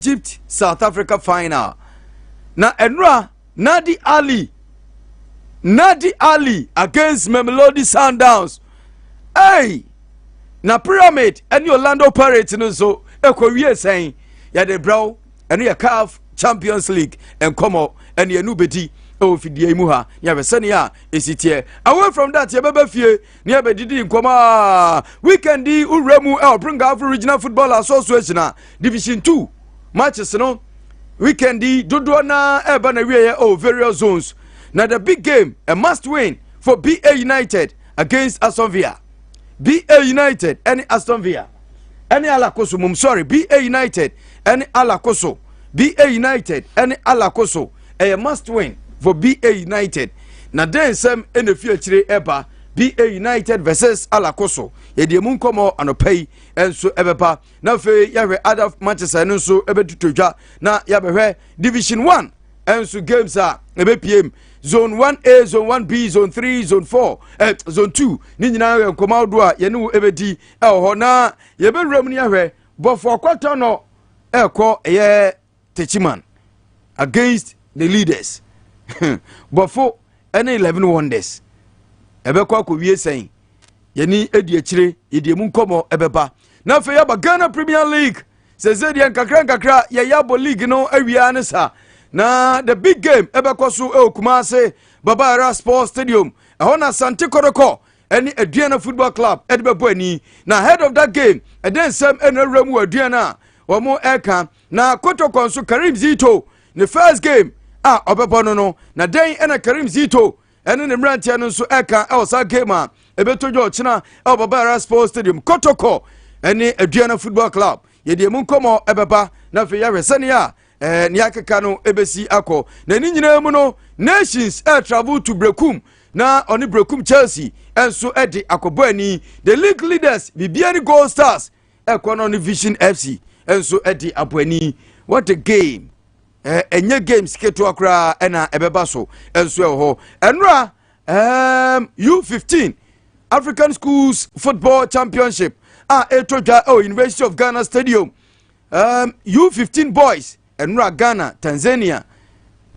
Egypt South Africa final na ɛnora Nadi Ali, Nadi Ali against Mamelodi Sundowns. Hey, na Pyramid ɛne Orlando Pirates no nso ɛkɔwie sɛn? Yɛde brɛw. Ɛno yɛ CAF Champions League nkɔmmɔ ɛne ɛnu bɛdi ɛwɔ fidie yi mu ha ne yɛbɛ sɛnea a ɛsi teɛ. Away from that, yɛbɛbɛ fie ne yɛbɛdidi nkɔmmɔ a weekend yi wowura mu ɛwɔ Brong Ahafo Regional Football Association a Division 2 matches no, weekend yi dodoɔ naa ɛreba na wieɛ ɛwɔ various zones. Na the big game, a must win for BA United against Aston Villa. BA United ɛne Aston Villa ɛne Alakoso mum, sorry, BA United ɛne Alakoso, BA United ɛne Alakoso, ɛyɛ must win for BA United. Na den nsɛm ɛna fi akyire ɛba? BA United versus Alakoso, yɛde emu nkɔmɔ anɔpa yi nso ɛbɛba. Na afei yɛhwɛ other matches no nso ɛbɛtutu dwa na yɛabɛhwɛ Division 1 nso games a ɛbɛpiem, Zone 1A, Zone 1B, Zone 3, Zone 4, Zone 2 ne nyinaa yɛ nkɔmɔ ahodoɔ a yɛne wo ɛbɛdi ɛwɔ hɔ. Na yɛbɛwura mu no, yɛhwɛ Bɔfo Akɔtɔ no ɛkɔ ɛyɛ Techiman against the leaders Bɔfo ɛne 11 Wonders, ɛbɛkɔ akɔwie sɛn? Yɛni edi akyire, yɛde emu nkɔmɔ ɛbɛba. Na afei yɛaba Ghana Premier League. Sɛsɛ deɛ nkakra nkakra yɛyɛ abɔ league no awia ne sa. Na the big game ɛbɛkɔ so ɛwɔ Kumase Baba Yara Sports Stadium. Ɛhɔ na Asante Kɔtɔkɔ ɛne Aduana Football Club ɛde bɛbɔ ani. Na ahead of that game, ɛdɛ nsɛm ɛna awura mu wɔ Aduana a wɔn ɛka? Na Kɔtɔkɔ nso, Karim Zito ne first game a ɔbɛbɔ no, na dɛn ɛna Karim Zito ɛne ne mmeranteɛ no nso ɛka ɛwɔ saa game a ɛbɛtɔ dwa ɔkyena ɛwɔ Baba Yara Sports Stadium, Kɔtɔkɔ ɛne Aduana Football Club? Yɛde emu nkɔmɔ ɛbɛba. Na afei yɛahwɛ sɛnea nea akeka no ɛbɛsi akɔ. Na ne nyinaa mu no, Nations air travel to Brekum na ɔne Brekum Chelsea ɛnso ɛde akɔbɔ ani. The league leaders Bibiani Gold Stars ɛkɔ no ne Vision FC ɛnso ɛde abɔ ani. What a game! Ɛnyɛ games ketewa koraa ɛna ɛbɛba so ɛnso ɛwɔ hɔ. Ɛnora U15 African Schools Football Championship a ɛtɔ dwa ɛwɔ University of Ghana Stadium, U15 boys, ɛnora Ghana, Tanzania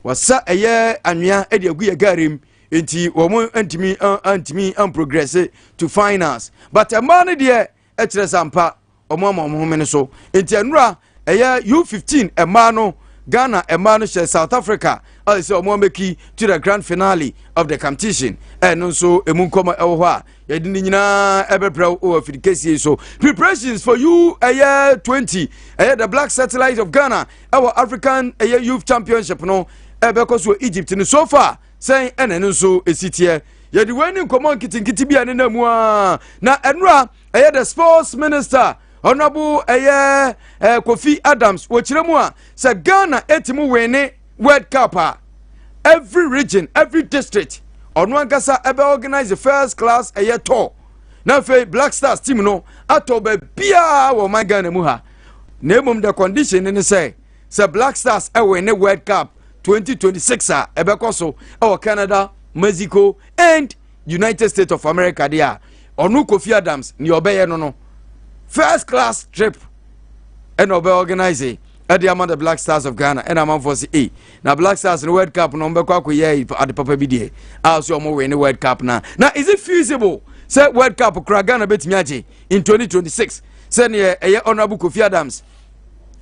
wasa ɛyɛ anwea ɛde agu yɛ gaari mu, nti wɔn ntumi progress to finals. But mmaa no deɛ, ɛkyerɛ sɛ ampa wɔn ama wɔn home no so. Nti ɛnora ɛyɛ U15 mmaa no, Ghana mmaa no hyɛ South Africa a sɛ wɔn amake to the grand finale of the competition. Ɛno nso emu nkɔmɔ ɛwɔ hɔ a yɛde ne nyinaa ɛbɛbrɛ wɔ afiri kɛseɛ so. Preparations for u ɛyɛ 20, ɛyɛ the Black Satellite of Ghana ɛwɔ African ɛyɛ Youth Championship no ɛbɛkɔ so wɔ Egypt no, so far sɛn ɛna ɛno nso esi teɛ? Yɛde wei ne nkɔmɔ nketenkete bi a ne nam mu a. Na ɛnora ɛyɛ the Sports Minister, Honourable ɛyɛ Kofi Adams, wɔkyerɛ mu a sɛ Ghana etimi win World Cup a, every region, every district, ɔno ankasa ɛbɛ organize the first class ɛyɛ tour. Na afei Black Stars team no atɔ baabiaa wɔ ɔman Ghana mu ha. Na emom the condition ne sɛ Black Stars ɛwɔ ne World Cup 2026 a ɛbɛkɔ so ɛwɔ Canada, Mexico and United States of America deɛ a, ɔno Kofi Adams nea ɔbɛyɛ no, first class trip ɛna ɔbɛ organize ɛde ama the Black Stars of Ghana. Ɛna amanfoɔ sɛ e na Black Stars no World Cup no ɔmbɛkɔ akɔyɛ ade papa bi deɛ a so ɔmo win ne World Cup. Na is it feasible sɛ World Cup kora Ghana bɛtumi agye in 2026 sɛneɛ ɛyɛ Honourable Kofi Adams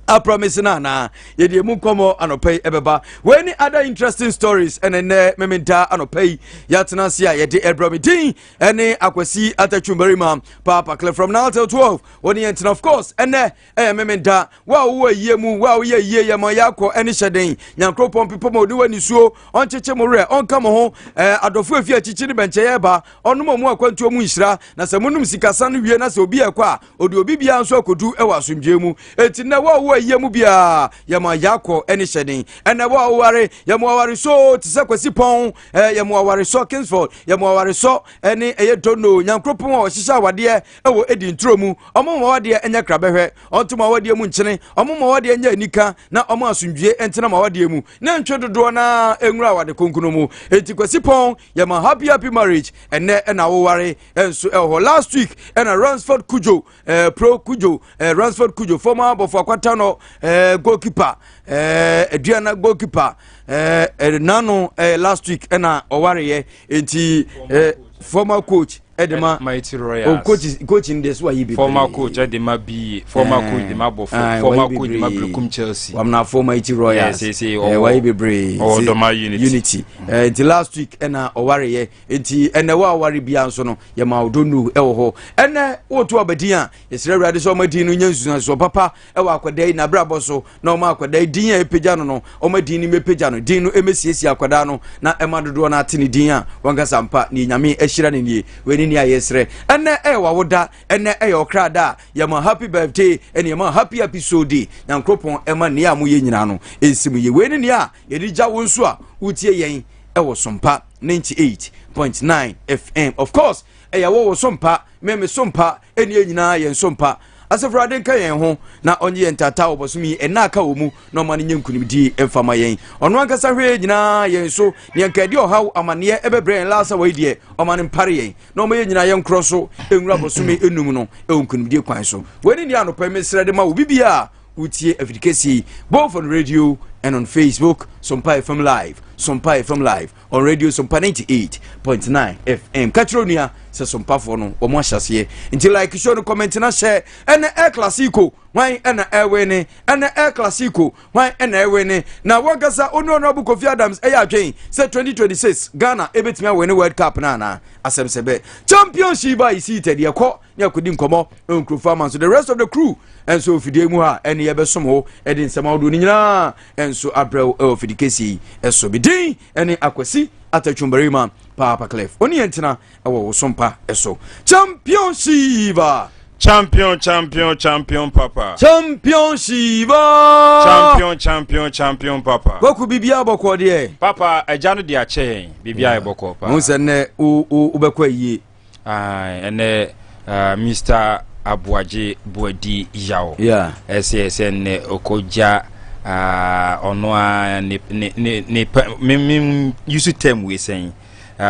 a promise no anaa? Yɛde emu nkɔmmɔ anɔpa yi ɛbɛba. Wei ne other interesting stories ɛne nnɛ Memenda anɔpa yi yɛatena ase a yɛde ɛbrɛ. Me din ɛne Akwasi Atatwumbarima Papa Clef. From now till 12 wɔne yɛn tena. Of course, ɛnɛ ɛyɛ Memenda. Wo a wowɔ ayie mu, wo a woyɛ yie, yɛ ma yɛakɔ ɛne hyɛden. Nyankoropɔn pepɔ ma ɔde w'anisuo ɔnkyekye mo werɛ, ɔnka mo ho. Adɔfo afi akyikyi ne bɛnkyɛyɛ ba, ɔnom ɔmo akwantuo mu nhyira. Na sɛ monom sikasa no wie na sɛ obi ɛkɔ a, ɔde obi biara nso akɔdu ɛwɔ asomdwoe mu. Enti nnɛ wo a wowɔ ayie mu biara, yɛma yɛakɔ ɛne hyɛden. Ɛnɛ wo a woware, yɛma aware so te sɛ Kwasi Pɔn, yɛma aware sɔ Kingsford, yɛma aware sɔ ɛne ɛyɛ Dono. Nyankoropɔn a ɔhyehyɛ awadeɛ ɛwɔ edi nturo mu, ɔmo ma awadeɛ ɛnyɛ krabɛhwɛ, ɔnto ma awadeɛ mu nkyene, ɔmo ma awadeɛ nyɛ anika, na ɔmo asomdwie ɛntena ma awadeɛ mu na ntwe dodoɔ na nwura awade konkono mu. Enti Kwasi Pɔn, yɛma happy happy marriage. Ɛnɛ ɛna woware ɛnso ɛwɔ hɔ. Last week ɛna Ransford Kujo, pro Kujo, Ransford Kujo, former Bɔfo Akwata. Akɔnɔ goalkeeper, Aduana goalkeeper, nano last week ɛna ɔwareyɛ, nti former coach ɛde ma Mighty Royals. Oh, coach, coach in this way bebree. Former coach ɛde ma BA, former coach de ma Bɔfo, former coach de ma Brekum Chelsea. Wamna former Mighty Royals. Yes, yes. Wayi bebree. Ɔwɔ Dɔma Unity. Unity. Nti last week ɛna ɔwareyɛ, nti ɛnɛ wa aware bia nso no yɛma ɔdɔ ɛwɔ hɔ. Ɛnɛ wotu abadin a, yɛsrɛ Awurade sɛ ɔma din no nya nsusuansoɔ papa ɛwɔ akwadaa yi n'abrabɔ so, na ɔma akwadaa yi din a ɛpagya no, ɔma din no mɛpagya no, din no ɛmɛsiesie akwadaa no na ɛma dodoɔ no ate ne din a wankasa mpa ne Nyame ahyira ne nie. Wei ne a yɛsrɛ. Ɛnɛ ɛyɛ wawoda, ɛnɛ ɛyɛ ɔkra da a yɛma happy birthday, ɛne yɛma happy episode day. Nyankoropɔn ɛma nea a moyɛ nyinaa no ɛnsi mu yie. Wei ne nea a yɛde gya wo nso a wotie yɛn ɛwɔ Sompa 98.9 FM. Of course, ɛyɛ wɔ sompa, mɛmɛ sompa, ɛne yɛn nyinaa yɛn sompa. Asafurade nka yɛn ho na ɔnye yɛn tata wɔ bɔsom yi ɛna aka wɔ mu, na ɔma no nyɛ nkonimdie mfama yɛn. Ɔno ankasa hwɛ nyinaa yɛn so ne yɛn kɛde ɔhaw amanneɛ ɛbɛbrɛ yɛn laasa wɔ yi deɛ, ɔma no mpare yɛn na ɔma yɛn nyinaa yɛn nkorɔ so nwura bɔsom enum no ɛwɔ nkonimdie kwan so. Wɔn ni anɔpɛ mesrɛ de ma wo bibia a wotie afidikɛsie yi, both on radio and on Facebook, Sompa FM Live, Sompa FM Live on radio, Sompa 98.9 FM. Ka kyerɛ onua sɛ sompafoɔ no wɔn ahyɛ aseɛ, nti like show no, comment na hyɛ. Ɛnɛ El Clasico, hwan ɛna ɛwɛ ne? Ɛnɛ El Clasico, hwan ɛna ɛwɛ ne? Na wɔnkasa onu Honorable Kofi Adams ɛyɛ adwen sɛ 2026 Ghana ɛbɛtumi awɛ ne World Cup no anaa? Asɛm sɛ bɛ championship a yɛsi tɛdeɛ kɔ ne akɔdi nkɔmmɔ nkurɔfoɔ ama nso the rest of the crew ɛnso ofidie mu ha, ɛne yɛbɛsom hɔ ɛde nsɛm ahodoɔ no nyinaa ɛnso abrɛw ɛwɔ fidi kɛseɛ yi ɛso. Bi din ɛne Akwasi Atatwumbarima Paapa Cliff. Ɔne yɛn tena ɛwɔ wo sompa ɛso. Champion Shiva. Champion, champion, champion papa. Champion Shiva. Champion, champion, champion papa. Kwaku, biribiara bɔkɔ deɛ? Papa, agya no de akyɛ yɛn, biribiara yɛ bɔkɔ paa. Mahu sɛ nnɛ wobɛkɔ ayie. Ɛnɛ Mr Aboagye Boadi Yaw ɛsɛ nnɛ ɔkɔgya ɔno a ne ne ne ne pa me me use term wei sɛn,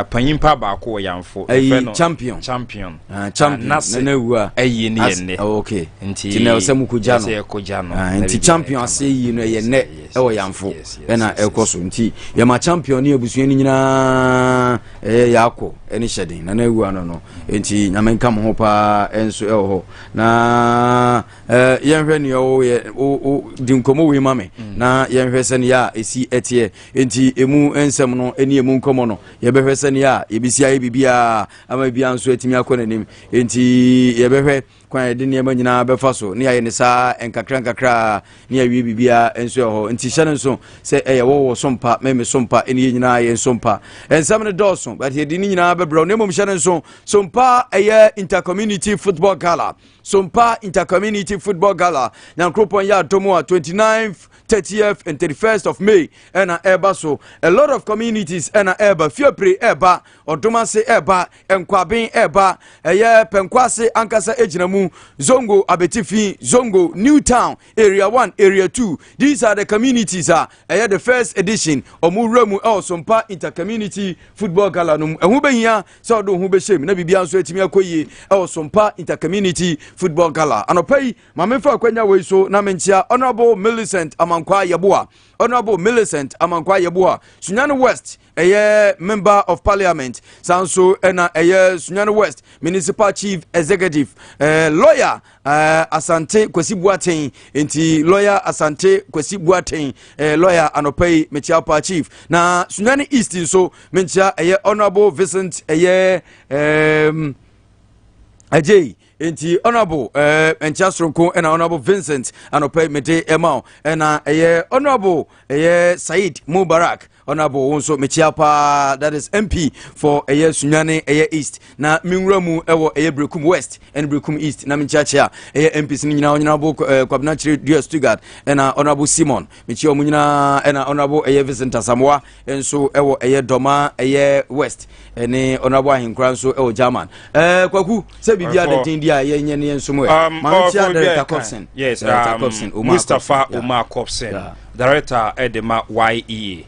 panyin pa baako wɔ Yamfo. Ɛyi champion. Champion. Ah, champion. Nase nana ewu a ɛyie ne yɛ nnɛ. Oh, okay. Nti nti na ɛsɛ mu kɔgya no. Ɛsɛ yɛkɔgya no. Ah, nti champion ase yi no ɛyɛ nnɛ ɛwɔ Yamfo ɛna ɛkɔ so, nti yɛma champion ne abusua no nyinaa ɛyɛ yɛakɔ ɛne hyɛden nana ewu ano no, nti Nyame nka mo ho paa. Ɛnso ɛwɔ hɔ na yɛnhwɛ nea ɔyɛ o di nkɔmɔ wei ma me na yɛnhwɛ sɛnea a ɛsi ɛteɛ. Nti emu nsɛm no ɛne emu nkɔmɔ no, yɛbɛhwɛ sɛnea a yɛbɛsi ayɛ biribiara ama biribiara nso atumi akɔ n'anim. Nti yɛbɛhwɛ kwan a yɛde nneɛma nyinaa bɛfa so ne yɛayɛ ne saa nkakra nkakra ne yɛawie biribiara nso ɛwɔ hɔ. Nti hyɛ no nso sɛ ɛyɛ wɔwɔ so mpa, mɛme so mpa, ɛne yɛ nyinaa yɛ nso mpa. Nsɛm no dɔɔso, but yɛde ne nyinaa bɛbrɛ. Na mmom hyɛ no nso, Sompa ɛyɛ intercommunity football gala, Sompa Intercommunity Football Gala, Nyankoropɔn yɛ adom a, 29th, 30th and 31st of May ɛna ɛreba so. A lot of communities ɛna ɛreba: Fiapre ɛreba, Ɔdomase ɛreba, Nkwaben ɛreba, ɛyɛ Pɛnkwase ankasa egyina mu, Zongo Abetifi, Zongo New Town, Area 1, Area 2. These are the communities a ɛyɛ the first edition ɔmo wura mu ɛwɔ Sompa Intercommunity Football Gala no mu. Ɛho bɛhia sɛ ɔde ho bɛhyɛ mu na biribiara nso atumi akɔ yie ɛwɔ Sompa Intercommunity Football Gala. Anɔpa yi, maame fa akwanya wei so na menkyia Honorable Millicent Amankwa Yɛboa, Honorable Millicent Amankwa Yɛboa, Sunyani West ɛyɛ Member of Parliament, saa nso ɛna ɛyɛ Sunyani West Municipal Chief Executive, Lawyer Asante Kwasi Buaten. Nti Lawyer Asante Kwasi Buaten, lawyer, anɔpa yi mekyia pa chief. Na Sunyani East nso menkyia ɛyɛ Honorable Vincent ɛyɛ Agyei. Nti Honorable nkyia soronko ɛna Honorable Vincent anɔpa yi mede ɛma wo, ɛna ɛyɛ Honorable ɛyɛ Said Mubarak. Honorable, wo nso mekyia paa, that is MP for ɛyɛ Sunyane ɛyɛ East. Na menwura mu ɛwɔ ɛyɛ Brekum West ɛne Brekum East na menkyiakyia ɛyɛ MPs no nyinaa: Honorable Kwabena Kyerɛ Dua Stuttgart ɛna Honorable Simon, mekyia ɔmo nyinaa, ɛna Honorable ɛyɛ Vincent Asamoah nso ɛwɔ ɛyɛ Dɔma ɛyɛ West, ɛne Honorable Ahenkora nso ɛwɔ German. Kwaku, sɛ biribi ada din di a yɛnyɛ ne yɛn nso mu ɛ. Maame kyia Director Copson. Yes. Director Copson, Omar. Mustapha Omar Copson. Director ɛde ma YEA.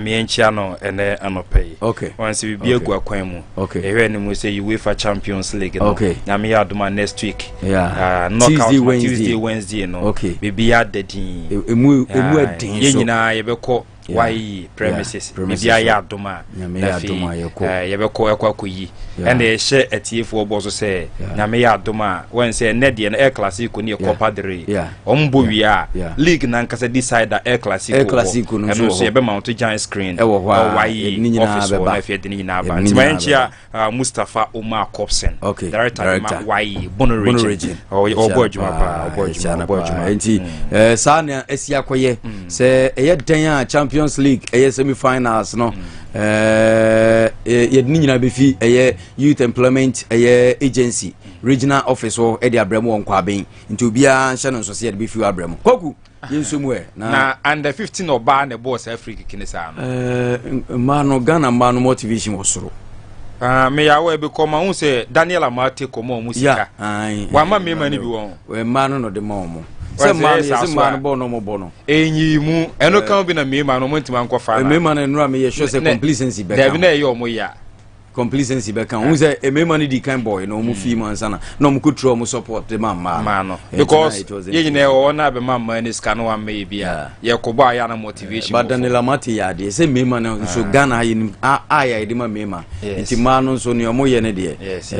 Meɛnkyia no ɛnɛ anɔpɛ yi. Wɔn sɛ biribi agu akwan mu. Ɛhwɛ ne mu sɛ UEFA Champions League no. Nyame yɛ adom a, next week. Knockout. Tuesday, Wednesday. Tuesday, Wednesday no. Biribi ada din. Emu ɛden. Yɛn so. Nyinaa yɛbɛkɔ YEA premises. Premises. Biribi ayɛ adom a, Nyame na yɛ afei, adom a, yɛkɔ. Yɛbɛkɔ ɛkɔ akɔyi. Ɛna yɛhyɛ atiefoɔ bɔ so sɛ Nyame yɛ adom a, wɔn sɛ ɛnɛ deɛ no, El Clasico ne yɛ Copa del Rey. Wɔn bɔ wie a, league nankasa decide El Clasico. El Clasico no nso ɛno wɔ nso hɔ. yɛbɛma wɔn to giant screen Ɛwɔ hɔ a, ɛwɔ YEA yɛde ne nyinaa office hɔ bɛba. na afei yɛde ne nyinaa ba. Yɛde ne Nti ma nyinaa yɛnkyia Mustapha Omar Copson, director de ma Director. YEA Bono Bono Region. Region. Ɔbɔ adwuma paa, ɔbɔ Ɛkyia adwuma, no ɔbɔ paa. adwuma. Nti saa na asi akɔyɛ sɛ ɛyɛ dan a, Champions League ɛyɛ semi finals no, yɛde ne nyinaa bɛfi ɛyɛ Youth Employment ɛyɛ Agency regional office hɔ ɛde abrɛ mu wɔ Nkwaben. Nti obiara nhyɛ no nso sɛ yɛde bɛfi hɔ abrɛ mu. Kwaku, yɛnso mu ɛ. Na under 15 ɔbaa na ɛbɔɔ saa free kick ne saa no. Mmaa no, Ghana mmaa no motivation wɔ soro. Ah, meyàwó ɛbi kɔ ma n sɛ Daniel Amate kɔ ma ɔmo sika. Wama mmarima no bi wɔ ho. Mmaa no na ɔde ma wɔn sɛ mmaa no yɛsɛ mmaa no bɔɔ no, ɔmo bɔ no. Enyi mu ɛno kan bi na mmarima no ɔmo ntoma nkɔ fa na. Mmarima no nnura mi yɛ sure sɛ complacency bɛka. Dabi, na ɛyɛ ɔmo ya. Complacency bɛka ho sɛ mmarima no di kan bɔɔ na ɔmo fi mu ansa na ɔmo kɔ ɔmo support de ma mmaa. Mmaa no, because yɛn nyinaa ɛwɔ na abɛma mmaa no sika no wamma yɛ bi a yɛkɔbɔ a yɛ ana motivation. But Daniel Amate yɛ adeɛ sɛ mmarima no nso Ghana ha yɛnim a yɛ de ma mmarima, nti mmaa no nso nea ɔmo yɛ no deɛ. Yes,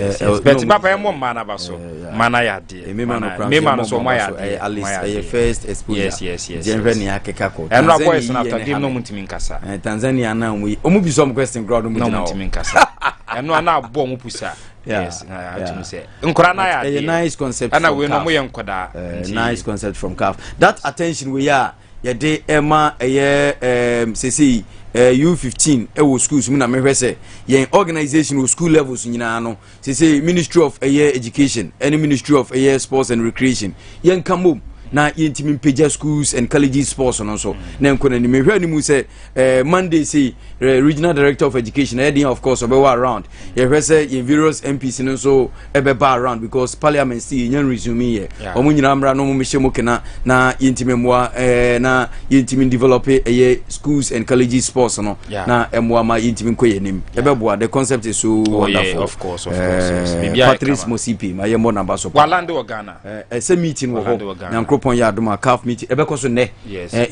but papa, yɛn mɔ mmaa no aba so, mmaa no ayɛ adeɛ. Mmarima no kora. Mmarima no nso ɔmo ayɛ adeɛ. At least ɛyɛ first exposure. Yes. Yɛn hwɛ nea akeka kɔ. Ɛnura boys na after game no ɔmo ntumi nkasa. Tanzania na ɔmo yi, ɔmo bi sɔ ɔmo question kora ɔmo na gyina ɔmo hɔ. ntumi nkasa, ɛno ana abɔ ɔmo pusa. Yes, na atumi sɛ nkɔdaa no ayɛ adeɛ. Ɛyɛ nice concept. Ɛna wei no, ɔmo yɛ nkɔdaa. Nice concept from CAF. That attention wei a yɛde ɛma ɛyɛ sesei U15 ɛwɔ schools mu, na mehwɛ sɛ yɛn organisation wɔ school levels nyinaa no, sesei Ministry of ɛyɛ Education ɛne Ministry of ɛyɛ Sports and Recreation, yɛnka mmom na yɛntumi mpagya schools and colleges sports no nso na nkɔ n'anim. Mehwɛ anim sɛ Monday sei, Regional Director of Education ɛyɛ den, of course ɔbɛwɔ around. Yɛhwɛ sɛ yɛn various MPs no nso ɛbɛba around because parliament still yɛnya resume yɛ. Ɔmo nyinaa mmra na ɔmo mehyɛ mu kena na yɛntumi mmoa na yɛntumi develop ɛyɛ schools and colleges sports no na ɛmmoa ma yɛntumi nkɔ yɛn anim. Ɛbɛboa. The concept is so wonderful. Yeah, of course, yes. Biribiara yɛ Patrice kama. Motsepe ma yɛmmɔ naba so. Walande wɔ Ghana. Ɛsɛ meeting wɔ Walande wɔ hɔ. Ghana. Nyankoropɔn yɛ adom a, CAF meeting ɛbɛkɔ so nnɛ.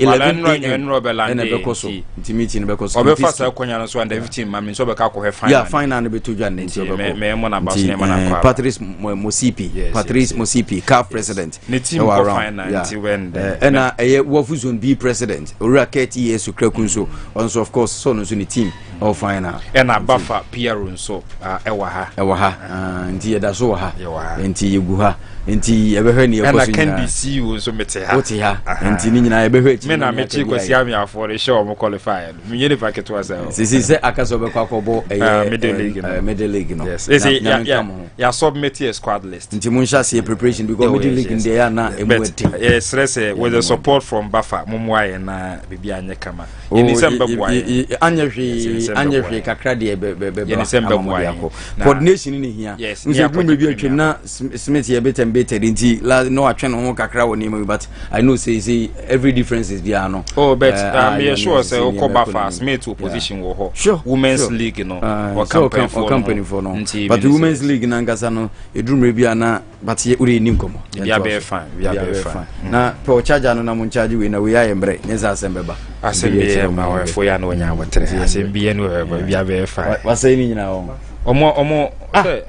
Wala 11 nnora am nnora ɔbɛlande. Ɛna ɛbɛkɔ so. Nti meeting no bɛkɔ so. Ɔbɛfa Kempinski. Saa kwanya no so under 15 ma mi nso ɔbɛka akɔhwɛ final. Yeah, final no bɛtɔ dwa nnɛ, nti Nti, ɔbɛkɔ. mɛ mmɔ n'aba so Nti, na ɛma n'akɔ aba. Patrice Motsepe, Patrice Motsepe, CAF president, Ne team ɛwɔ kɔ around. final, nti wɛn dɛ. Ɛna ɛyɛ Wafu Zone B president, Owura Kurt Okraku nso, ɔno nso of course so ɔno nso ne team ɛwɔ final. Ɛna Bafa PRO nso ɛwɔ ha. Ɛwɔ ha. Ah, nti yɛda so wɔ ha. Yɛwɔ ha. Nti yɛgu ha, nti yɛbɛhwɛ ne yɛkɔ Ɛna so Kendi nyinaa. CEO nso mete ha. Wote ha, nti ne nyinaa yɛbɛhwɛ akyi Me na ne mekyi aka bi Kwasi ayɛ. Amiafoɔ de hyɛ ɔmo qualify no, menyɛ nipa ketewa sɛ o. Sisi sɛ aka sɛ ɔbɛkɔ akɔbɔ Ah, ɛyɛ middle league no. Middle league no. Yes, ɛsɛ Na- ya Nyame ya nka mo ho. ya submit yɛ squad list. Nti mo nhyɛ aseɛ preparation because middle league deɛ yɛ ana emu But ɛden. yɛsrɛ sɛ with the support from Bafa, mommoa yɛn na biribi anyɛ kama. Yɛni sɛ mbɛboa yɛn. Anyɛ Yes, hwee, yɛni sɛ anyɛ mbɛboa hwee yɛn. kakra deɛ bɛba Yɛni sɛ ama mo mbɛboa de yɛn. akɔ. Coordination ne hia. Yes, nso ne eduru baabi akɔgye atwam na Smith yɛ bitter and bitter, nti la na watwe ne ho kakra wɔ nneɛma bi, but I know say every difference is biara no. Oh, but ah, yɛ sure sɛ nneɛma wokɔ ɛkɔ Bafa n'anim. Smith opposition wɔ hɔ. Women's league no, Ah, ɔka sɛ mpanyinfoɔ ɔka no ho. mpanyinfoɔ no. Nti But mene sɛ- women's league nankasa no, eduru mmerɛ bi a na, but yɛ wode ni nkɔmmɔ. Biribiara Yɛntoa bɛyɛ so. fine, biribiara Biribiara bɛyɛ bɛyɛ fine. fine. Na pɛ ɔcharger no na mo nkyagye wei na wei ayɛ mmerɛ nyɛ sɛ asɛm bɛba. Asɛm Nti bi yɛkyerɛ yɛ mo ma yɛhwɛ. wɔfo yɛ na wɔnya abɔtere, asɛm bi yɛ no wɔ biribiara bɛyɛ fine. Wasɛe ne nyinaa wɔ Ɔmo sɛ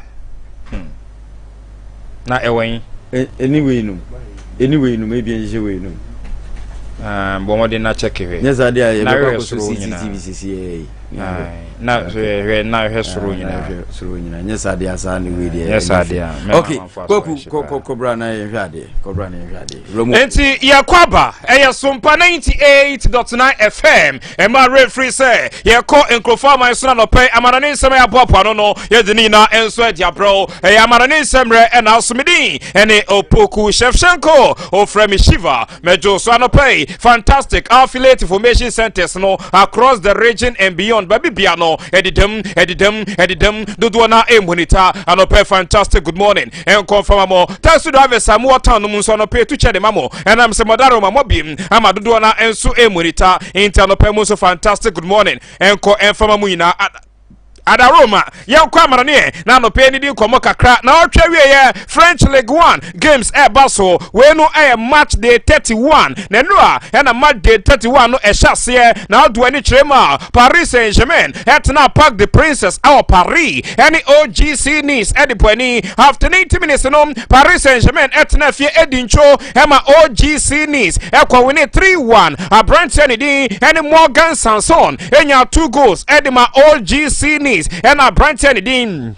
na ɛwɔ yi. Ɛni wei nom, ɛni wei nom, ebi nhyehyɛ wei nom. Bɔ mmɔden na kyɛke hwɛ. Nyɛ saa deɛ a Na yɛbɛkɔ hwɛ akɔso soro nyinaa. CCTV sisi yɛ yi. Na hwɛ, na hwɛ soro Ah, na nyinaa. hwɛ soro nyinaa. Nyɛ saa deɛ asaa ne wei deɛ. Nyɛ saa ɛnyɛ deɛ a, fɛ. mɛma Okay. amanfoɔ aso Kwaku, ahye kɔ paa. kɔ kɔbra na yɛhwɛ adeɛ, kɔbra na yɛhwɛ adeɛ. Wura mu. Nti yɛkɔ aba, ɛyɛ Sompa 98.9 FM. Ɛma refiri sɛ yɛkɔ nkurɔfoɔ aman so na nɔpɛ amanane nsɛm a yɛaboaboa no no, yɛde ne nyinaa nso adi abrɛw. Ɛyɛ amanane nsɛm mmerɛ, ɛna asomedin ɛne Opoku Shevchenko, ofrɛ me Shiva mɛdwo so anɔpɛ yi. Fantastic affiliate information centers no across the region and beyond. beyond. Baabi bia no ɛdedam, ɛdedam, ɛdedam dodoɔ na ɛmmonita. Anɔpɛ, fantastic good morning ɛnkɔ mfama mo taxi drivers a mowɔ town no mu nso. Anɔpɛ ɛtu kyɛ de ma mo, ɛnam sɛ mɔdaro ma mɔbiem ama dodoɔ na ɛnso ɛmmonita. Nti anɔpɛ mu nso, fantastic good morning ɛnkɔ ɛmfama mu nyinaa. Adaroma, yɛnkɔ amanɔneɛ na anɔpɛ ni di nkɔmmɔ kakra na ɔtwa wieɛ. French League 1 games ɛɛba so. Wei no ɛyɛ match day 31 na ɛno a ɛna match day 31 no ɛhyɛ aseɛ na ɔdo ani kyerɛ mu a, Paris Saint Germain ɛtena Parc de Princes ɛwɔ Paris ɛne OGC Nice ɛde bɔ ani. After 90 minutes no, Paris Saint Germain ɛtena fie ɛdi ntwo ɛma OGC Nice ɛkɔ win 3-1. Aberanteɛ ne din ɛne Morgan Sanson ɛnya two goals ɛde ma OGC Nice, ɛna aberanteɛ ne din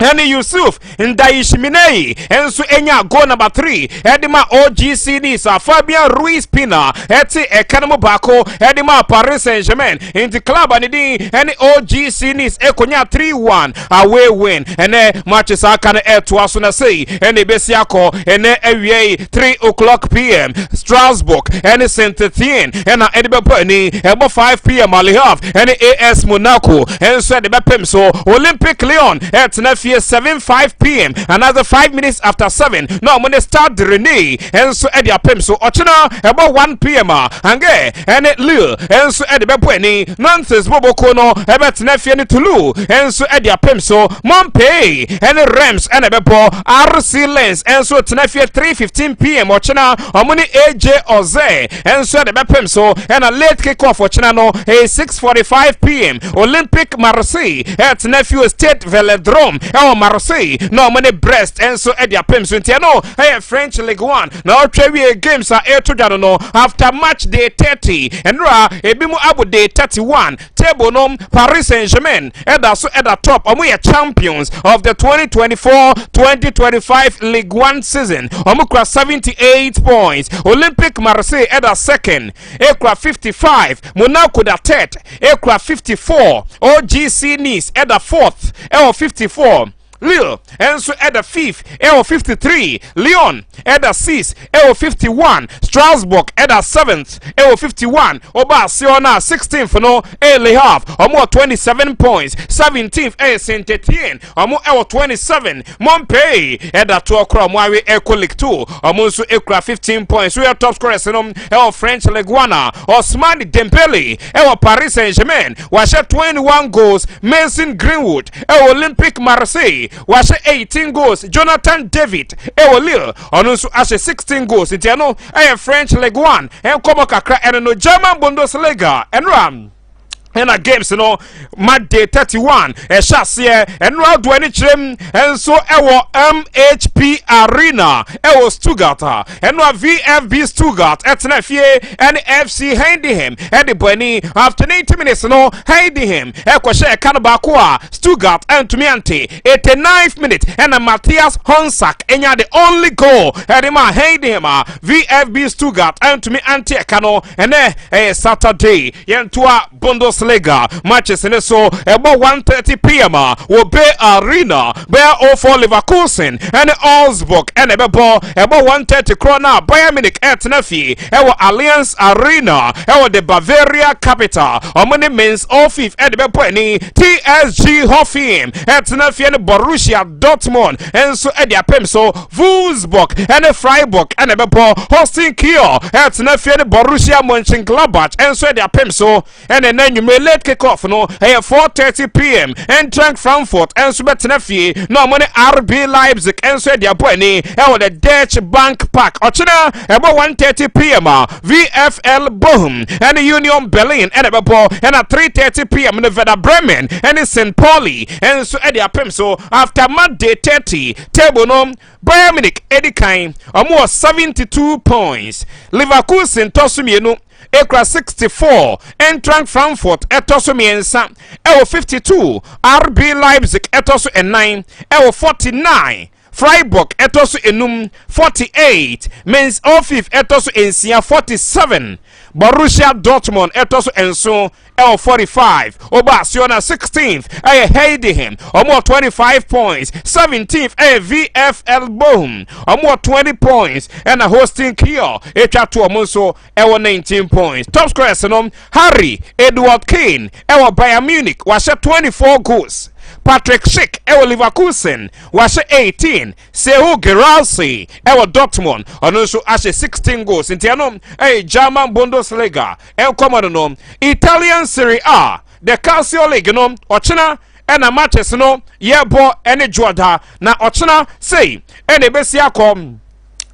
ɛne Yusuf Ndayishimineyi nso enya goal number 3 ɛde ma OGC Nice. Fabian Ruiz Pina ɛte ɛka no mu baako ɛde ma Paris Saint Germain. Nti club a ne din ɛne OGC Nice ekonya 3-1 away win. Ɛnɛ match saa aka no ɛtoa so na sei ɛna ebesi akɔ. Ɛnɛ awie yi, 3 o'clock pm, Strasbourg ɛne Saint Etienne ɛna ɛde bɛbɔ ani. Ɛbɔ 5 pm, Le Havre ɛne AS Monaco ɛnso ɛde bɛpem so. Olympic Lyon ɛtena fie 7:05 pm, another 5 minutes after 7, na ɔmo ne Stade Rennais ɛnso ɛde apem so. Ɔkyena ɛbɔ 1 pm a, Angers ɛne Lille ɛnso ɛde bɛbɔ ani. Nantes boboko no ɛbɛtena fie ne Toulouse ɛnso ɛde apem so. Montpellier ɛne Reims ɛna ɛbɛbɔ. RC Lens ɛnso tena fie 3:15 pm ɔkyena, ɔmo ne AJ Auxerre ɛnso ɛde bɛpem so. Ɛna late kick off ɔkyena no ɛyɛ 6:45 pm, Olympic Marseille ɛtena fie Stade Velodrome ɛwɔ Marseille na ɔmo ne Brest ɛnso ɛde apem so. Nti ɛno ɛyɛ French League 1 na ɔtwa wie games a ɛreto dwa no after match day 30. Ɛnora ebi mu abo day 31. Table no, Paris Saint Germain ɛda so ɛda top. Ɔmo yɛ champions of the 2024-2025 League 1 season. Ɔmo kura 78 points. Olympic Marseille ɛda second, ekura 55. Monaco da third, ekura 54. OGC Nice ɛda fourth, ɛwɔ 54. Lille ɛnso ɛda fifth, ɛwɔ 53. Lyon ɛda sixth, ɛwɔ 51. Strasbourg ɛda seventh, ɛwɔ 51. Ɔba aseɛ no a, 16th no ɛyɛ Le Havre, ɔmo wɔ 27 points. 17th ɛyɛ Saint Etienne, ɔmo ɛwɔ 27. Montpellier ɛda toɔ korɔ, ɔmo awe ɛkɔ League 2, ɔmo nso ekura 15 points. Woyɛ top scorers no ɛwɔ French League 1 a, Ousmane Dembele ɛwɔ Paris Saint Germain wahyɛ 21 goals. Mason Greenwood ɛwɔ Olympic Marseille wahyɛ 18 goals. Jonathan David ɛwɔ Lille, ɔno nso ahyɛ 16 goals. Nti ɛno ɛyɛ French League 1 ɛnkɔmɔ kakra. Ɛno no, German Bundesliga, ɛnora ɛna games no match day 31 ɛhyɛ aseɛ. Ɛno adoɔ ani kyerɛ mu ɛnso ɛwɔ MHP Arena ɛwɔ Stuttgart a ɛno a VfB Stuttgart ɛtena fie ɛne FC Heidenheim ɛde bɔ ani. After 90 minutes no, Heidenheim ɛkɔhyɛ ɛka no baako a Stuttgart ɛntumi ante. 89th minute ɛna Matthias Honsak ɛnya the only goal ɛde ma Heidenheim a VfB Stuttgart ɛntumi ante ɛka no. Ɛnɛ ɛyɛ Saturday, yɛntoa Bundesliga matches ne so. Ɛbɔ 1:30 pm a, wɔ Bay Arena, Bayer 04 Leverkusen ɛne Augsburg ɛna ɛbɛbɔ. Ɛbɔ 1:30 korɔ no a, Bayern Munich ɛtena fie ɛwɔ Allianz Arena ɛwɔ the Bavaria capital, ɔmo ne Mainz 05 ɛde bɛbɔ ani. TSG Hoffenheim ɛtena fie ne Borussia Dortmund ɛnso ɛde apem so. Wolfsburg ɛne Freiburg ɛna ɛbɛbɔ. Holstein Kiel ɛtena fie ne Borussia Mönchengladbach ɛnso ɛde apem so. Ɛna ɛnɛ nwumire late kick off no ɛyɛ 4:30 pm, Eintracht Frankfurt ɛnso bɛtena fie na ɔmo ne RB Leipzig ɛnso ɛde abɔ ani ɛwɔ the Deutsche Bank Park. Ɔkyena ɛbɔ 1:30 pm a, VfL Bochum ɛne Union Berlin ɛna ɛbɛbɔ. Ɛna 3:30 pm no, Werder Bremen ɛne St Pauli ɛnso ɛde apem so. After match day 30, table no, Bayern Munich edi kan, ɔmo wɔ 72 points. Leverkusen tɔ so mmienu, ekura 64. Eintracht Frankfurt ɛtɔ so mmiɛnsa, ɛwɔ 52. RB Leipzig ɛtɔ so ɛnan, ɛwɔ 49. Freiburg ɛtɔ so enum, 48. Mainz 05 ɛtɔ so nsia, 47. Borussia Dortmund ɛtɔ so 7 ɛwɔ 45. Ɔba aseɛ na 16th ɛyɛ Heidenheim, ɔmo wɔ 25 points. 17th ɛyɛ VfL Bochum, ɔmo wɔ 20 points. Ɛna Holstein Kiel etwa to, ɔmo nso ɛwɔ 19 points. Top scorers no, Harry Edward Kane ɛwɔ Bayern Munich, wahyɛ 24 goals. Patrick Schick ɛwɔ Leverkusen, wahyɛ 18. Serhou Guirassy ɛwɔ Dortmund, ɔno nso ahyɛ 16 goals. Nti ɛno ɛyɛ German Bundesliga ɛnkɔmɔ no. Italian Serie A, the Calcio League no, ɔkyena ɛna matches no yɛbɔ ɛne dwoɔda na ɔkyena sei ɛna ebesi akɔ.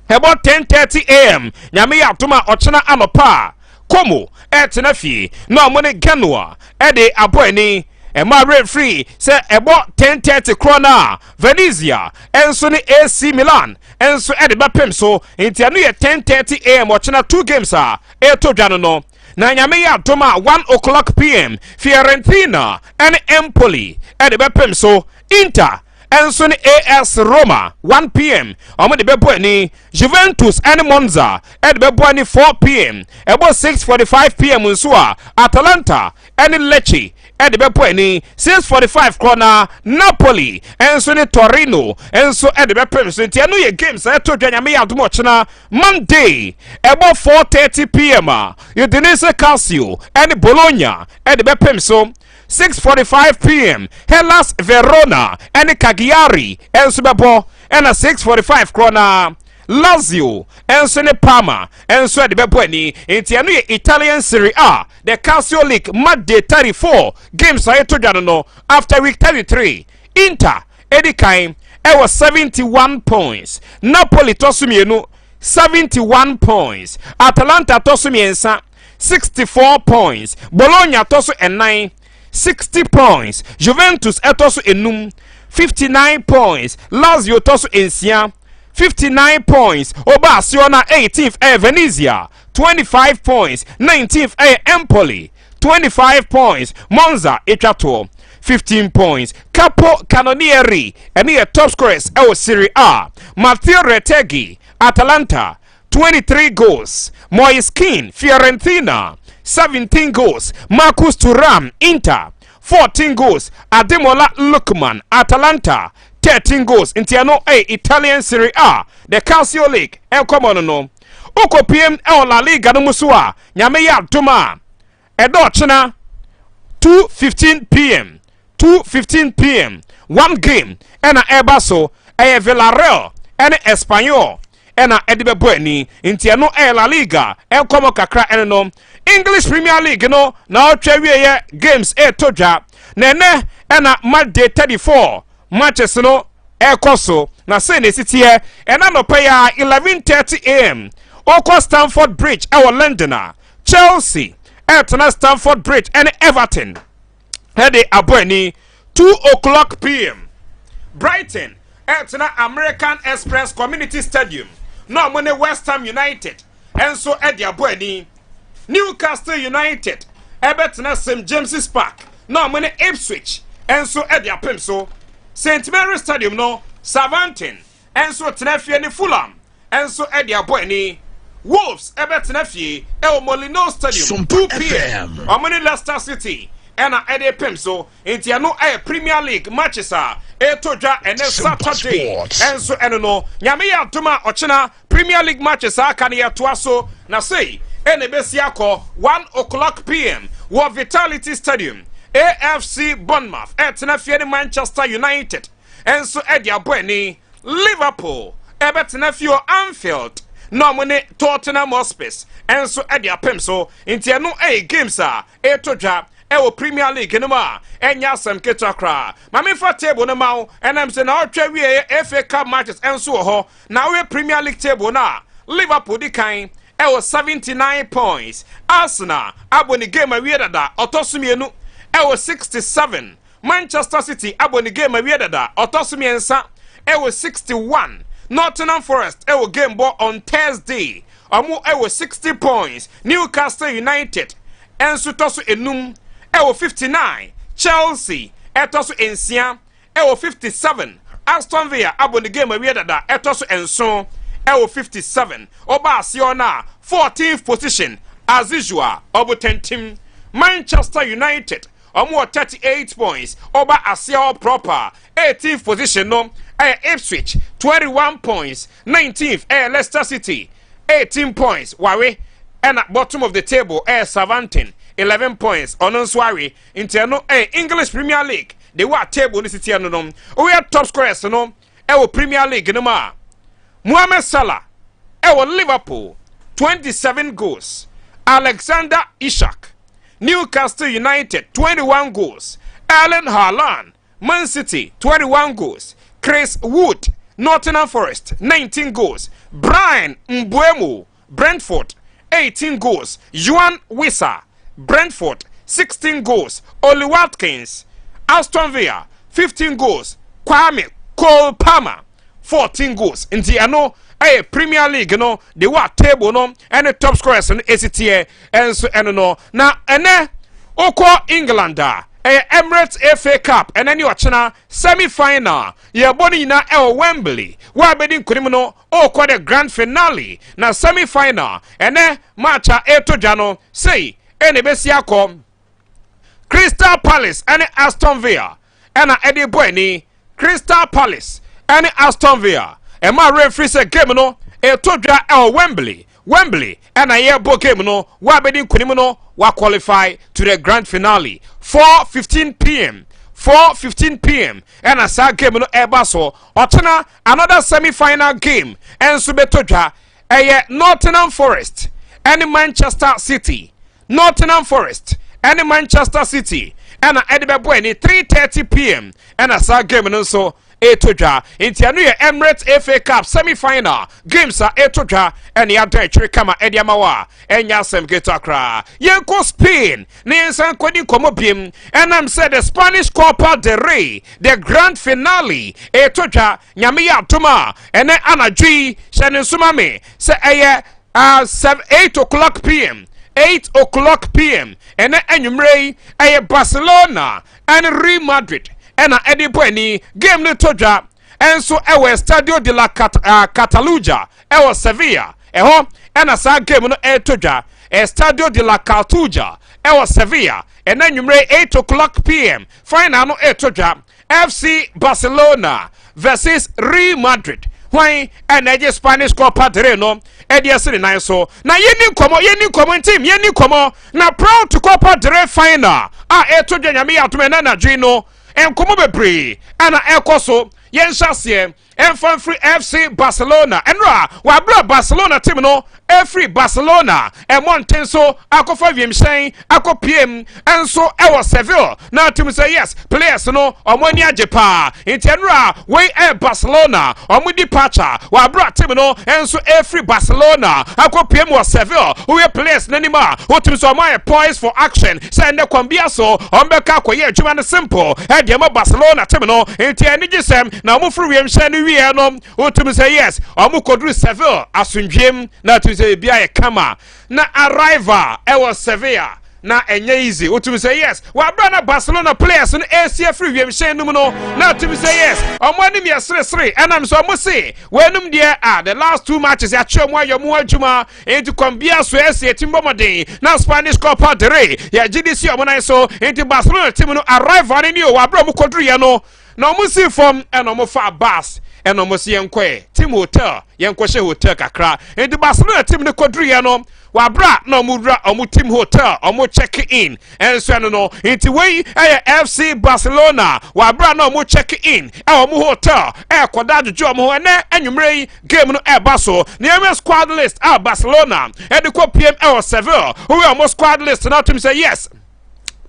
Ɛbɔ 10:30 a.m. Nyame yɛ atom a, ɔkyena anɔpa a, Como ɛtena fie na ɔmo ne Genoa ɛde abɔ ani. Ɛma refri sɛ ɛbɔ 10:30 korɔ no a, Venezia ɛnso ne AC Milan ɛnso ɛde bɛpem so. Nti ɛno yɛ 10:30 a.m. ɔkyena, two games a ɛɛtɔ dwa no. Na Nyame yɛ adom a, 1 o'clock p.m., Fiorentina ɛne Empoli ɛde bɛpem so. Inter ɛnso ne AS Roma, 1 p.m., ɔmo de bɛbɔ ani. Juventus ɛne Monza ɛde bɛbɔ ani 4 p.m. Ɛbɔ 6:45 p.m. nso a, Atalanta ɛne Lecce ɛde bɛbɔ ani. 6:45 korɔ na Napoli ɛnso ne Torino ɛnso ɛde bɛpem so. Nti ɛno yɛ games a ɛtɔ dwa. Nyame yɛ adom, ɔkyena Monday, ɛbɔ 4:30 p.m. a, Udinese Calcio ɛne Bologna ɛde bɛpem so. 6:45 p.m., Hellas Verona ɛne Cagliari ɛnso bɛbɔ. Ɛna 6:45 korɔ na Lazio ɛnso ne Parma ɛnso ɛde bɛbɔ ani. Nti ɛno yɛ Italian Serie A, the Calcio League, match 34 games a yɛto dwa no. After week 33, Inter ɛdi kan ɛwɔ 71 points, Napoli tɔ so mmienu, 71 points, Atalanta tɔ so mmiɛnsa, 64 points, Bologna tɔ so ɛnan, 60 points, Juventus ɛtɔ so enum, 59 points, Lazio tɔ so nsia, 59 points. Ɔba aseɛ na 18th ɛyɛ Venezia, 25 points. 19th ɛyɛ Empoli, 25 points. Monza etwa toɔ, 15 points. Capo Cannonieri ɛne yɛ top scorers ɛwɔ Serie A. Matteo Retegui, Atalanta, 23 goals. Moise Kean, Fiorentina, 17 goals. Marcus Thuram, Inter, 14 goals. Ademola Lookman, Atalanta, 13 goals. Nti ɛno ɛyɛ Italian Serie A, the Calcio League ɛnkɔmɔ no. Wokɔpiem ɛwɔ La Liga no mu so a, Nyame yɛ adom a, ɛdɔ ɔkyena 2:15 p.m., 2:15 p.m., one game ɛna ɛba so, ɛyɛ Villarreal ɛne Espanyol ɛna ɛde bɛbɔ ani. Nti ɛno ɛyɛ La Liga ɛnkɔmɔ kakra ɛne no. English Premier League no na ɔtwa wieɛ, games ɛɛtɔ dwa na ɛnɛ ɛna match 34 matches no ɛrekɔ so. Na sɛ na esi teɛ, ɛna nɔpɛ yi a, 11:30 a.m., ɔkɔ Stamford Bridge ɛwɔ London a, Chelsea ɛretena Stamford Bridge ɛne Everton ɛde abɔ ani. 2 o'clock p.m., Brighton ɛretena American Express Community Stadium na ɔmo ne West Ham United ɛnso ɛde abɔ ani. Newcastle United ɛbɛtena St James's Park na ɔmo ne Ipswich ɛnso ɛde apem so. St Mary Stadium no, Southampton ɛnso tena fie ne Fulham ɛnso ɛde abɔ ani. Wolves ɛbɛtena fie ɛwɔ Molineux Stadium, 2 p.m., ɔmo ne Leicester City ɛna ɛde pem so. Nti ɛno ɛyɛ Premier League matches a ɛɛtɔ dwa ɛnɛ Saturday ɛnso ɛno no. Nyame yɛ adom a, ɔkyena Premier League matches a aka no yɛtoa so. Na sei ɛna ɛbɛsi akɔ: 1 o'clock p.m. wɔ Vitality Stadium, AFC Bournemouth ɛtena fie ne Manchester United ɛnso ɛde abɔ ani. Liverpool ɛbɛtena fie wɔ Anfield na ɔmo ne Tottenham Hotspurs ɛnso ɛde apem so. Nti ɛno ɛyɛ games a ɛɛtɔ dwa ɛwɔ Premier League no mu a ɛnyɛ asɛm ketewa koraa. Maame fa table no ma wo. Ɛnam sɛ na ɔtwa wie, FA Cup matches ɛnso wɔ hɔ. Na woyɛ Premier League table no a, Liverpool di kan ɛwɔ 79 points. Arsenal abɔ ne game awie dada, ɔtɔ so mmienu ɛwɔ 67. Manchester City abɔ ne game awie dada, ɔtɔ so mmiɛnsa ɛwɔ 61. Nottingham Forest ɛwɔ game bɔ on Thursday, ɔmo ɛwɔ 60 points. Newcastle United ɛnso tɔ so enum ɛwɔ 59. Chelsea ɛtɔ so nsia ɛwɔ 57. Aston Villa abɔ ne game awie dada, ɛtɔ so 7 ɛwɔ 57. Ɔba aseɛ no a, 14th position as usual, ɔbotantim Manchester United, ɔmo wɔ 38 points. Ɔba aseɛ proper, 18th position no ɛyɛ Ipswich, 21 points. 19th ɛyɛ Leicester City, 18 points wawe. Ɛna bottom of the table ɛyɛ Southampton, 11 points, ɔno nso awe. Nti ɛno ɛyɛ English Premier League de wɔ a table no sitiɛ no. Woyɛ top scorers no ɛwɔ Premier League no mu a, Mohamed Salah ɛwɔ Liverpool, 27 goals. Alexander Isak, Newcastle United, 21 goals. Erling Haaland, Man City, 21 goals. Chris Wood, Nottingham Forest, 19 goals. Bryan Mbeumo, Brentford, 18 goals. Yoane Wissa, Brentford, 16 goals. Ollie Watkins, Aston Villa, 15 goals. Kwame Cole Palmer, 14 goals. Nti ɛno ɛyɛ Premier League no de wɔ table no ɛne top scorers no esi teɛ ɛnso ɛno no. Na ɛnɛ okɔ England a, ɛyɛ Emirates FA Cup, ɛnɛ ne ɔkyena semi final yɛbɔ no nyinaa ɛwɔ Wembley. Wo a bɛdi nkonim no ɔrekɔ the grand finale. Na semi final ɛnɛ match a ɛreto dwa no sei ɛna ɛbɛsi akɔ: Crystal Palace ɛne Aston Villa ɛna ɛde bɔ ani. Crystal Palace ɛne Aston Villa, ɛma remfiri sɛ game no ɛto dwa ɛwɔ Wembley. Wembley ɛna yɛbɔ game no. Wo a bɛdi nkonim no wa qualify to the grand finale. 4:15 p.m., 4:15 p.m. ɛna saa game no ɛba so. Ɔkyena another semi final game ɛnso bɛtɔ dwa, ɛyɛ Nottingham Forest ɛne Manchester City. Nottingham Forest ɛne Manchester City ɛna ɛde bɛbɔ ani, 3:30 p.m. ɛna saa game no nso ɛto dwa. Nti ɛno yɛ Emirates FA Cup semi final games a ɛto dwa ɛne yɛadɔ akyire kama ɛde ama wɔ a ɛnyɛ asɛm ketewa koraa. Yɛnkɔ Spain na yɛnsan kɔdi nkɔmmɔ biem, ɛnam sɛ the Spanish Copa del Rey, the grand finale ɛto dwa, Nyame yɛ atom a, ɛnɛ anadwo yi. Hyɛ ne nsoma me sɛ ɛyɛ 7, 8 o'clock p.m., 8 o'clock p.m. ɛnɛ anwummerɛ yi, ɛyɛ Barcelona ɛne Real Madrid ɛna ɛde bɔ ani. Game no to dwa ɛnso ɛwɔ Estadio de la Catalunya ɛwɔ Sevilla. Ɛhɔ ɛna saa game no ɛreto dwa, Estadio de la Cartuja ɛwɔ Sevilla. Ɛnɛ anwummerɛ 8 o'clock p.m. final no ɛreto dwa, FC Barcelona versus Real Madrid. Hwan ɛna ɛgye Spanish Copa del Rey no ɛde ɛsi ne nan so? Na yɛni nkɔmɔ, yɛni nkɔmɔ ntim, yɛni nkɔmɔ. Na prior to Copa del Rey final a ɛreto dwa, Nyame yɛ atom, ɛna anadwo no nkɔmɔ bebree ɛna ɛkɔ so. Yɛnhyɛ aseɛ ɛmfa mfiri FC Barcelona. Ɛnora wɔabrɛ Barcelona team no ɛfiri Barcelona ɛmmɔnten so akɔfa wiemhyɛn akɔ piem ɛnso ɛwɔ Seville na team sɛ yes, players no ɔmo ani agye paa. Nti ɛnora wei ɛyɛ Barcelona ɔmo departure, wɔabrɛ team no ɛnso ɛfiri Barcelona akɔ piem wɔ Seville. Woyɛ players n'anim a, wotum sɛ ɔmo ayɛ poised for action sɛ ɛnɛ kwan bia so ɔmo bɛka akɔyɛ adwuma no simple ɛdeɛ ma Barcelona team no. Nti ɛni gye sɛm na ɔmo firi wiemhyɛn no wie no, wotum sɛ yes, ɔmo kɔduru Seville asomdwem na tum sɛ ebi ayɛ kama. Na arrival ɛwɔ Sevilla na ɛnyɛ easy. Wotum sɛ yes, wabra na Barcelona players no esi afiri wiemhyɛn no mu no na tum sɛ yes, ɔmo anim yɛ seresere, ɛnam sɛ ɔmo se wɔnum deɛ a the last two matches yɛakyerɛ ɔmo ayɛ ɔmo adwuma. Nti kwan bia so ɛsi eti mbɔmɔden na Spanish Copa del Rey yɛgye de si ɔmo nan so. Nti Barcelona team no arrival ne ni o, wabra ɔmo kɔduru yɛ no na ɔmo si fam ɛna ɔmo fa bus ɛna ɔmo si yɛn kɔɛ team hotel, yɛn kɔhyɛ hotel kakra. Nti Barcelona team no kɔduru yɛ no, wabra na ɔmo wura ɔmo team hotel, ɔmo check in ɛnso ɛno no. Nti wei ɛyɛ FC Barcelona, wabra na ɔmo check in ɛwɔ ɔmo hotel, ɛɛkɔda adwodwo ɔmo ho. Ɛnɛ ɛnwummerɛ yi game no ɛɛba so. Nneɛma squad list a Barcelona ɛde kɔ piem ɛwɔ Seville, woyɛ ɔmo squad list na ɔtum sɛ yes,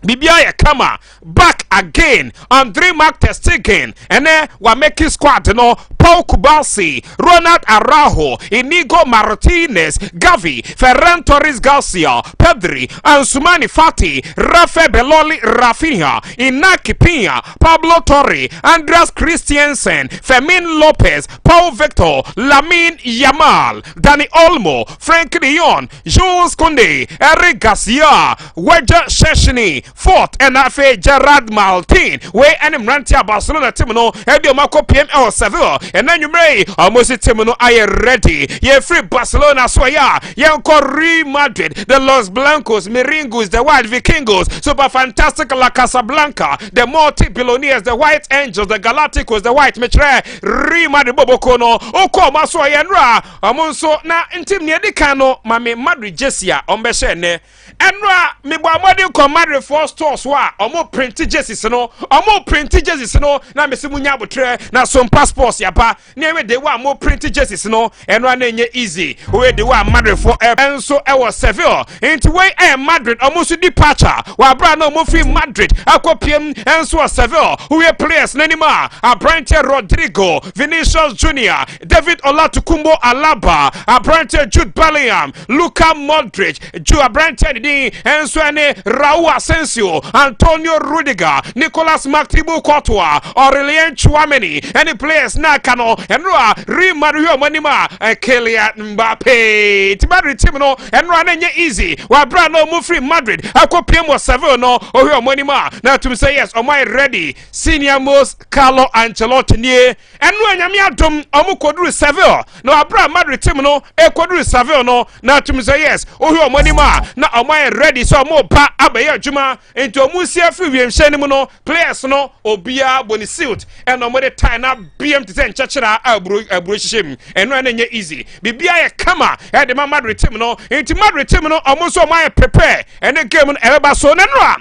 biribiara yɛ kama. Back again, Andre Marc ter Stegen ɛnɛ wa make squad no. Paul Cubarsi, Ronald Araujo, Inigo Martinez, Gavi, Ferran Torres Garcia, Pedri, Ansumani Fati, Rafa Belloli, Raphinha, Inaki Pina, Pablo Torre, Andreas Christiansen, Fermin Lopez, Paul Victor, Lamine Yamal, Dani Olmo, Frenkie de Jong, Jules Kounde, Eric Garcia, Wojciech Szczesny. Fort, ɛna afei Gerard Martin. Wei ɛne mmeranteɛ a Barcelona team no ɛde ɔmo akɔ pm ɛwɔ Seville ɛna nwummerɛ yi. Ɔmo si team no ayɛ ready. Yɛfiri Barcelona so ɛyɛ a, yɛnkɔ Real Madrid, the Los Blancos, Merengues, the White Vikingos, super fantastic La Casablanca, the multi-billionaires, the White Angels, the Galacticos, the White mekyerɛ Real Madrid boboko no. Wokɔ ɔmo aso ɔyɛ nnora, ɔmo nso na ntim nea ɛdi kan no, mame Madrid jersey a ɔmo bɛhyɛ nnɛ. Ɛnora mebɔ amɔden kɔ Madridfoɔ stores hɔ a ɔmo print jerseys no, ɔmo print jerseys no, na mesi mu nya abotrɛ na Sompa Sports yaba ne ɛwɛ de wa mo print jerseys no. Ɛnora na ɛnyɛ easy. Wɔyɛ de wa Madridfoɔ ɛnso ɛwɔ Seville. Nti wei ɛyɛ Madrid ɔmo nso departure wɔ na ɔmo fi Madrid akɔ piem ɛnso wɔ Seville. Wɔyɛ players n'anim a, aberanteɛ Rodrigo, Vinicius Junior, David Olatokunbo Alaba, aberanteɛ Jude Bellingham, Luka Modric, Ju aberanteɛ ne din ɛnso ɛne Raul Asensio, Antonio Rudiger, Nicolas Thibaut Courtois, Aurelien Tchouameni ɛne players na aka no. Ɛno a Real Madrid hwɛ ɔmo anim a, Kylian Mbappe. Ti Madrid team no, ɛno a na nyɛ easy wabra na ɔmo firi Madrid akɔ piem wɔ Seville no. Ɔhwɛ ɔmo anim a, na atum sɛ yes, ɔmo ayɛ ready. Senior most Carlo Ancelotti nie. Ɛno a Nyame adom, ɔmo kɔduru Seville na wabra Madrid team no ɛkɔduru Seville no, na atum sɛ yes, ɔhwɛ ɔmo anim a, na ɔmo ayɛ ready sɛ ɔmo ba abɛyɛ adwuma. Nti ɔmo si afiri wiemhyɛn no mu no, players no obiara bɔ ne suit ɛna ɔmo de tie na biem te sɛ nkyɛkyerɛ a aburo aburo hyehyɛ mu. Ɛno ɛna nyɛ easy, biribiara yɛ kama ɛde ma Madrid team no. Nti Madrid team no, ɔmo nso ɔmo ayɛ prepare ɛne game no ɛbɛba so. Na no a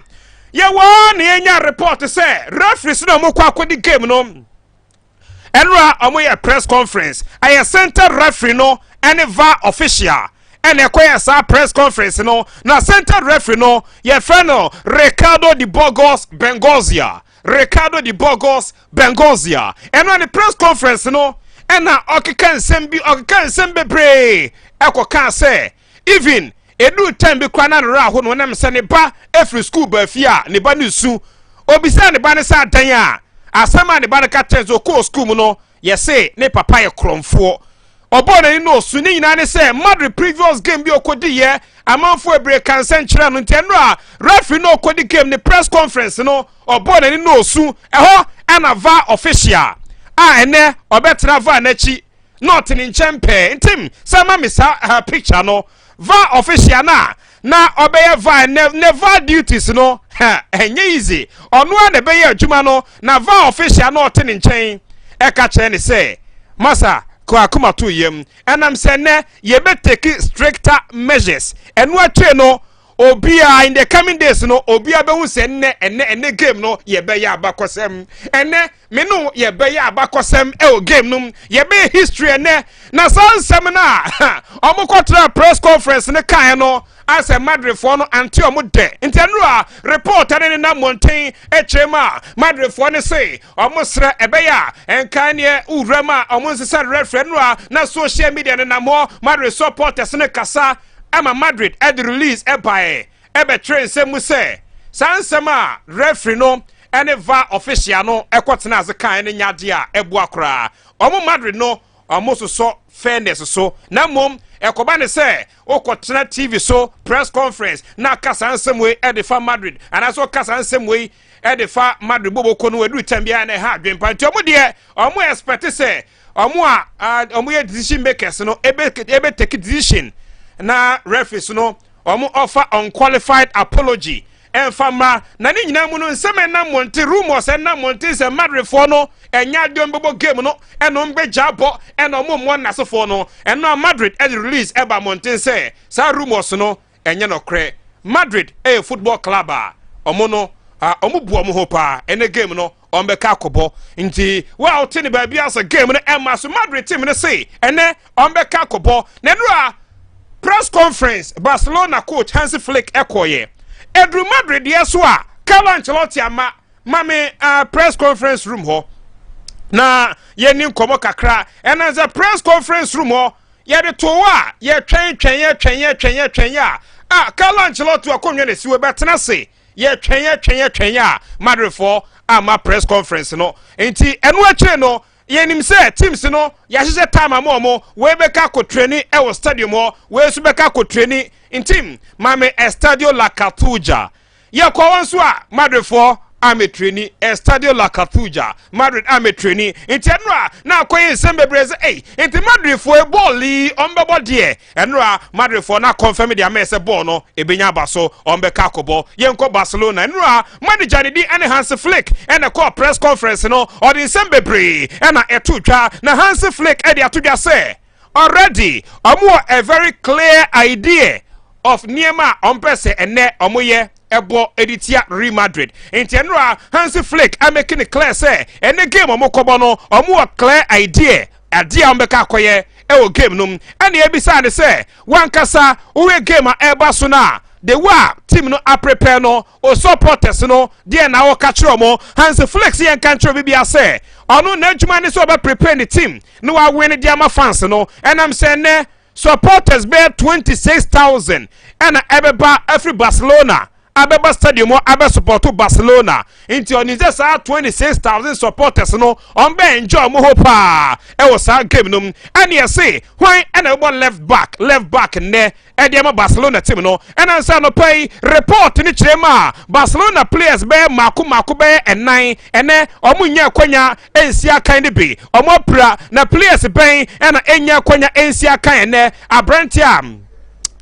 yɛwɔ na yɛnya report sɛ referees na ɔmo kɔ akɔdi game no, ɛnora ɔmo yɛ press conference. Ɛyɛ center referee no ɛne VAR official ɛna ɛkɔyɛ saa press conference no. Na center referee no, yɛfrɛ no Ricardo de Burgos Bengoetxea. Ricardo de Burgos Bengoetxea, ɛno ne press conference no, ɛna ɔkeka nsɛm bi, ɔkeka nsɛm bebree, ɛkɔka sɛ even edu time bi kora na ne werɛ aho no, ɔnam sɛ ne ba efiri school ba fie a, ne ba ne su. Obisa ne ba ne sɛ adan a, asɛm a ne ba no ka kyerɛ sɛ ɔkɔɔ school mu no, yɛse ne papa yɛ korɔmfoɔ. Ɔbɔɔ n'ani na ɔsu. Ne nyinaa ne sɛ Madrid previous game bi ɔkɔdi yɛ, amanfoɔ ebire kansa nkyerɛ no. Nti ɛno a referee no ɔkɔdi game ne press conference no, ɔbɔɔ n'ani na ɔsu. Ɛhɔ ɛna VAR official a ɛnɛ ɔbɛtena VAR n'akyi na ɔte ne nkyɛn pɛɛ. Ntim sɛ ma me saa picture no, VAR official na ɔbɛyɛ VAR ne VAR duties no, ha ɛnyɛ easy. Ɔno a na ɛbɛyɛ adwuma no na VAR official na ɔte ne nkyɛn ɛka kyerɛ ne sɛ, masa kɔ akoma to yam, ɛnam sɛ nnɛ yɛbɛtake stricter measures. Ɛno akyire no, obiara in the coming days no, obiara bɛhu sɛ nnɛ ɛnɛ ɛnɛ game no yɛbɛyɛ abakɔsɛm. Ɛnɛ me no yɛbɛyɛ abakɔsɛm ɛwɔ game no mu, yɛbɛyɛ history ɛnɛ. Na saa nsɛm no a ɔmo kɔtena press conference ne kaeɛ no, asɛ Madridfoɔ no ante ɔmo dɛ. Nti ɛno a report ne nenam mmɔnten akyerɛ mu a, Madridfoɔ no se ɔmo serɛ ɛbɛyɛ a ɛnka neɛ wowura mu a, ɔmo nsesa referee no a na social media no nam hɔ. Madrid supporters ne kasa ɛma Madrid ɛde release ɛbaeɛ ɛbɛtwerɛ nsɛm mu sɛ saa nsɛm a referee no ɛne VAR official no ɛkɔtena ase kan ne nyadeɛ a ɛboa koraa. Ɔmo Madrid no, ɔmo sosɔ fairness so, na mmom ɛkɔba ne sɛ wokɔtena TV so press conference na aka saa nsɛm wei ɛde fa Madrid anaasɛ ɔka saa nsɛm wei ɛde fa Madrid boboko no, ɛduru tam biara na ɛha adwempa. Nti ɔmo deɛ, ɔmo expect sɛ ɔmo a ɔmo yɛ decision makers no ebe ebe take decision na referees no ɔmo offer unqualified apology ɛnfa mmra. Na ne nyinaa mu no, nsɛm ɛnam mmɔnten, rumours ɛnam mmɔnten sɛ Madridfoɔ no ɛnya adeɛ ɔmbɛbɔ game no ɛna ɔmbɛgya bɔ ɛna ɔmo mmoa nnasefoɔ no, ɛno a Madrid ɛde release ɛba mmɔnten sɛ saa rumours no ɛnyɛ nɔkorɛ. Madrid ɛyɛ football club a ɔmo no ɔmo bu ɔmo ho paa. Ɛnɛ game no ɔmbɛka akɔbɔ. Nti wo a wote ne baabi asɛ game no ɛma so, Madrid team no se ɛnɛ ɔmbɛka akɔbɔ. Na ɛno a press conference Barcelona coach Hansi Flick ɛkɔɔyɛ, ɛduru Madrid deɛ so a, Carlo Ancelotti ama mame press conference room hɔ na yɛni nkɔmmɔ kakra. Ɛna sɛ press conference room hɔ yɛde to hɔ a, yɛtwɛn twɛn, yɛtwɛn, yɛtwɛn, yɛtwɛn a Carlo Ancelotti akonnwa na esi wɔ bɛtena se, yɛtwɛn, yɛtwɛn, yɛtwɛn a Madridfoɔ ama press conference no. Nti ɛno akyire no, yɛnim sɛ teams no yɛahyehyɛ time ama ɔmo. Wei bɛka akɔtraining ɛwɔ stadium hɔ, wei nso bɛka akɔtraining. Ntim maame Estadio La Cartuja. Yɛkɔ wɔn nso a, Madridfoɔ ametreni Estadio La Cartuja. Madrid ametreni, nti ɛno a na akɔyɛ nsɛm bebree sɛ ei, nti Madridfoɔ bɔɔl yi ɔmbɛbɔ deɛ. Ɛno a Madridfoɔ na confirm deɛ ama sɛ bɔɔl no ebenya aba so, ɔmbɛka akɔbɔ. Yɛnkɔ Barcelona. Ɛno a manager ne di ɛne Hansi Flick ɛna kɔɔ press conference no, ɔde nsɛm bebree ɛna ɛto twa. Na Hansi Flick ɛde ato dwa sɛ already ɔmo wɔ a very clear idea of nneɛma a ɔmpɛ sɛ ɛnɛ ɔmo yɛ ɛbɔ ɛde tia Real Madrid. Nti ɛno a Hansi Flick amake ne clear sɛ ɛne game ɔmo kɔbɔ no, ɔmo wɔ clear idea adeɛ a ɔmbɛka akɔyɛ ɛwɔ game no mu. Ɛna ebisa ne sɛ wankasa woyɛ game a ɛreba so no a, the way a team no aprepare no, o supporters no deɛ na wɔka kyerɛ ɔmo. Hansi Flick yɛn nka nkyerɛ obi bia sɛ ɔno n'adwuma ne sɛ ɔbɛ prepare ne team na wawin ne de ama fans no. Ɛnam sɛ nnɛ supporters bɛyɛ 26,000 ɛna ɛbɛba afiri Barcelona abɛba stadium hɔ abɛ support Barcelona. Nti ɔnim sɛ saa 26,000 supporters no, ɔmbɛ enjoy ɔmo ho paa ɛwɔ saa game no mu. Ɛne ɛse hwan ɛna ɛbɔ left back nnɛ ɛde ama Barcelona team no? Ɛna nsa anɔpa yi report ne kyerɛ mu a, Barcelona players bɛyɛ mako mako bɛyɛ ɛnan ɛnɛ ɔmo nya akwanya ɛnsi akan no bi, ɔmo apira. Na players bɛn ɛna ɛnya akwanya ɛnsi akan ɛnɛ? Aberante a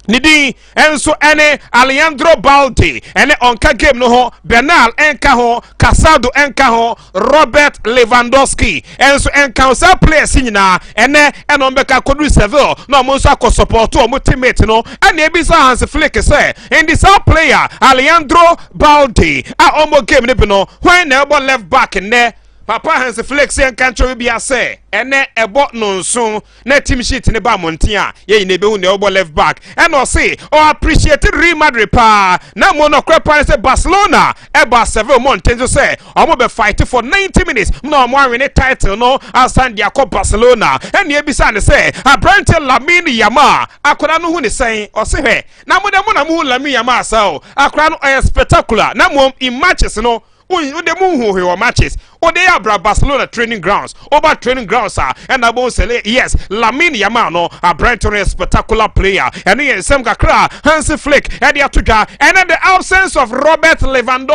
ne din nso ɛne Alejandro Balde, ɛne ɔnka game no ho. Bernal ɛnka ho, Casado ɛnka ho, Robert Lewandowski ɛnso ɛnka ho. Saa players nyinaa ɛnɛ ɛna ɔmbɛka akɔduru Seville na ɔmo nso akɔ support ɔmo teammate no. Ɛna ebisa Hans Flick sɛ ndi saa player Alejandro Balde a ɔmo game no bi no, hwan na ɛbɔ left back nnɛ? Papa Hans Flick sɛ nka nkyerɛ bi asɛ ɛnɛ ɛbɔ no nso na team sheet ne ba mmɔnten a, yɛyi na ebehu nea ɔbɔ left back. Ɛna ɔse ɔ appreciate Real Madrid paa, na mo nɔkorɛ paa sɛ Barcelona ɛba Seville mmɔnten so sɛ ɔmo bɛ fight for 90 minutes na ɔmo awin title no asan de akɔ Barcelona. Ɛna ebisa ne sɛ aberante Lamine Yamal, akwadaa no ho ne sɛn? Ɔse hwɛ, na mo de mo na mo hu Lamine Yamal asa o, akwadaa no ɔyɛ spectacular, na mo in matches no wode mu hu hwee wɔ matches. Wode yɛ abra Barcelona training grounds, woba training grounds a, ɛna bɔ sɛ yes, Lamine Yamal no, aberante no yɛ spectacular player. Ɛno yɛ nsɛm kakra a Hansi Flick ɛde ato dwa ɛne the absence of Robert Lewandowski.